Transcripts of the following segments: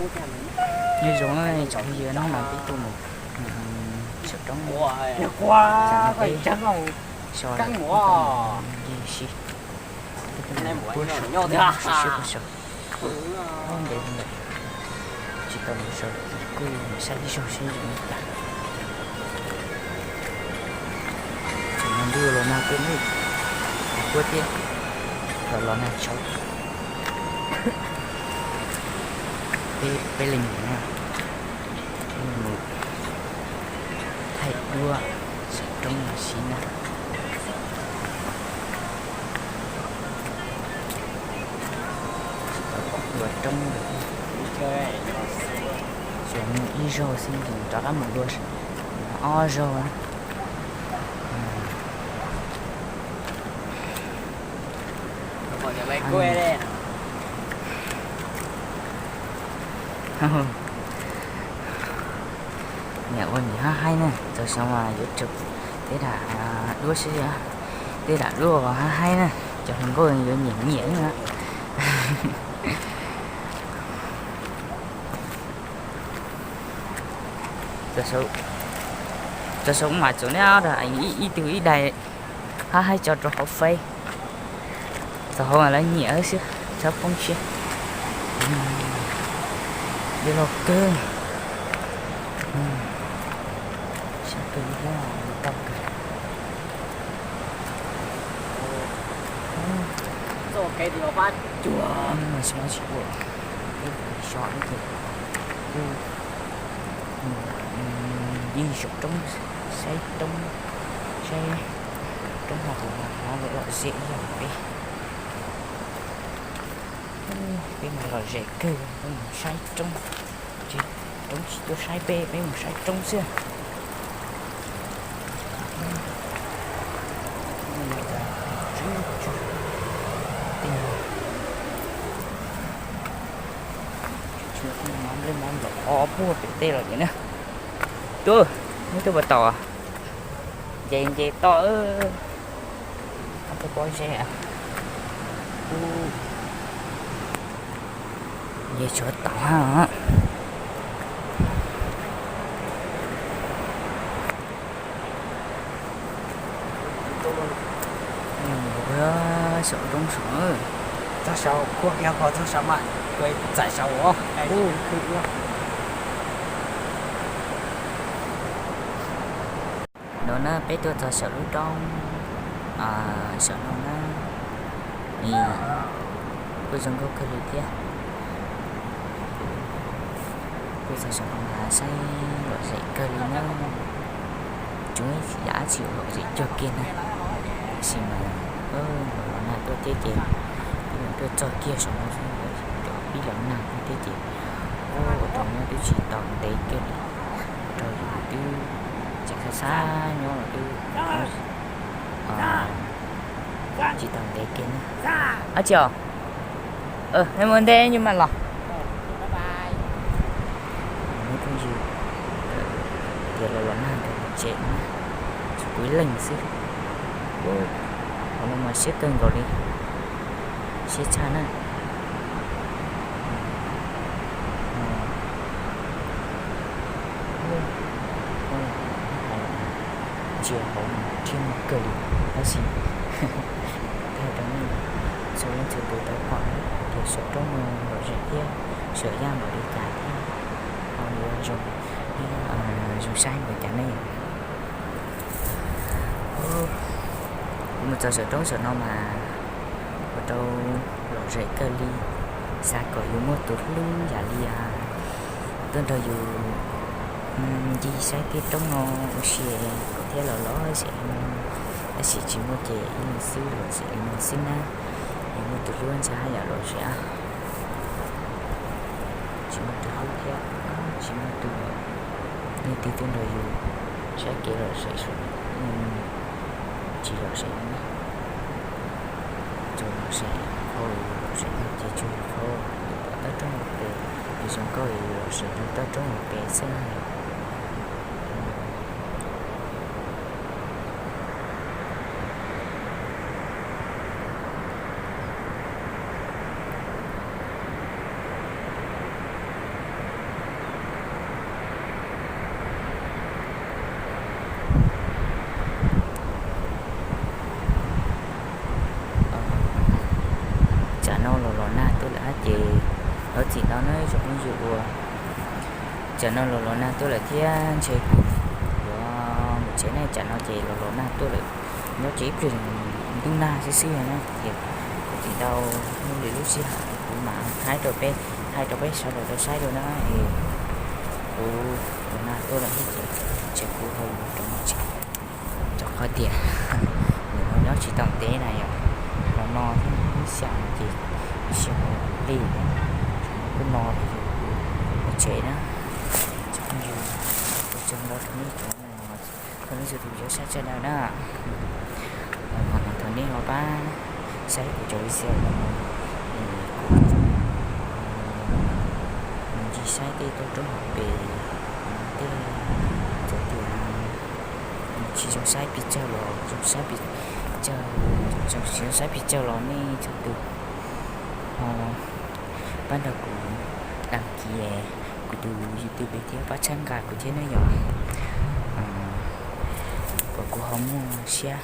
Nyob zoo tsoom phooj ywg, hnub no peb tuaj mus saum roob, peb so ncig si, peb tuaj mus puab saum, tsis tau mus saum, kuj saib ib zaug saib zoo li cas. Tseem ntuj los nag tuaj, kuj thiab, los los nag tshauv. Peb, peb leeg mus na, peb mus thaij duab saum roob no sib na. Tsis tau pom dua roob lawm. Tsuas mus ib zaug xwb, rov qab mus dua ob zaug na. Niam ua niam hab haib na, txog xyoo mas yuav tsum tej dam duab sib, tej dam duab hab haib na, cov hluas nkauj yuav nyiam nyiam na. Txog xyoo mas txaus neb ib tug ib daim hab haib tso rau hauv Face, txog hauv mas lawv nyiam xwb, txhob poob siab. Dej loj kawg, siab kawg thiab, tau kawg. Tsis muaj tsis ua, so ces kuj ncig saum roob saib roob, saib roob hauv tus mas hnav lom zem yog peb. Peb mas lom zem kawg, peb mus saib roob, roob tsis tuaj saib peb, peb mus saib roob xwb. Nplej mov nplaum qhov puag pem tej los ces na. Tuaj, neb tuaj puas tau? Nce nce toj, pob zeb, nce tshuav tau hab. Saum roob saum, txog saum, kuj yog ko txog saum mas, txais saum os. No na peb tuaj txog saum lub roob saum no na, kuj zoo nkauj kawg li thiab. Tuaj txog saum no mas saib lom zem kawg li na. Tsuas yam dab tsi lom zem cuag kiag na. Tab sis mas los nag tuaj thiab ces peb mus tuaj txog kiag saum no xwb, pib los nag thiab ces ua rau nyob twb tsis tau ntev kiag li, ua rau yus twb tseem xav xav nyob los twb tsis tau ntev kiag na. Ab tsi os, neb mus ntev yus mam los. Phooj ywg, tias los los nag ntawm tsev, tsis kuv ib leeg xwb. Qhov no mas siab kawg nkaus li, siab tshaj na. Ntsia hauv mas rhiab kawg li, tab sis thaij rau nej txhua leej txhua tus tau pom tias saum roob no lom zem thiab, saum yaj npaum li cas thiab, ho yuav zoo, zoo saib npaum cas ne. Kuv mus txog saum roob saum no mas ua rau lom zem kawg li, xav kom yus muaj tus hlub yam li tuaj nrog yus ncig saib tej roob no ua si kom thiab los lom zem li no, tab sis tsis muaj ces ib leeg xwb lom zem li no xwb na. Yus muaj tus hlub ntshai haj yam lom zem. Tsis muaj tus hlub thiab, tsis muaj tus, leej twg tuaj nrog yus saib kev lom zem, tsis lom zem li na. Tsuas lom zem qhov uas yus lom zem tau ces tsuas yog qhov yus pom toj roob hauv pes, yus zoo nkauj yus lom zem rau toj roob hauv pes xwb na. Ntawd na tsoom phooj ywg uas, tsam no los los nag tuaj lawm thiab ntshe kuv yuav mus tsev ne, tsam no ces los los nag tuaj lawm. Nyob tsev ib pliag ntuj nag xwb xwb na ces kuv tsis tau ua lwm lub sij hawm, kuv mam hais rau peb, hais rau peb sawv daws tau saib dua na es kuv los nag tuaj lawm thiab ces ntshe kuv ho yuav rov mus tsev. Rau qhov tias nws ho nyob tsis tau ntev na yom, los no thiab ib xyoo no ces ib xyoo li thiab, kuj no ces kuv mus tsev na. Tsoom phooj ywg, ua tsaug ntau rau nej cov, rau nej txhua tus cov saib sawv daws na. Thov nej ho pab saib kuv cov video no, kuv mus ncig saib tej toj roob hauv pes, tej txawm tias tsis zoo saib pes tsawg los zoo saib pes tsawg, tsis zoo saib pes tsawg los nej txhua tus ho pab nrog kuv đăng ký kuv tus YouTube thiab pab txhawb nqa kuv thiab na yom. Kom kuv ho muaj siab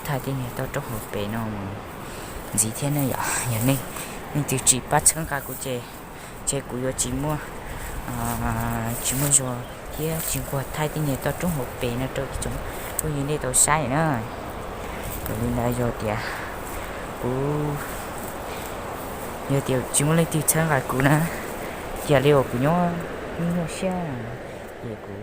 thaij tej niag toj roob hauv pes no mus ntxiv thiab na yom. Yog nej leej twg tsis pab txhawb nqa kuv ces, ces kuv yuav tsis muaj, tsis muaj zog thiab tsis nquag thaij tej niag toj roob hauv pes no rau ib tsoom phooj ywg nej tau saib na. Yog li ntawd yog tias kuv, yog tias tsis muaj leej twg txhawb nqa kuv na, cia li uas kuv nyob nyuaj nyuaj siab, ces kuv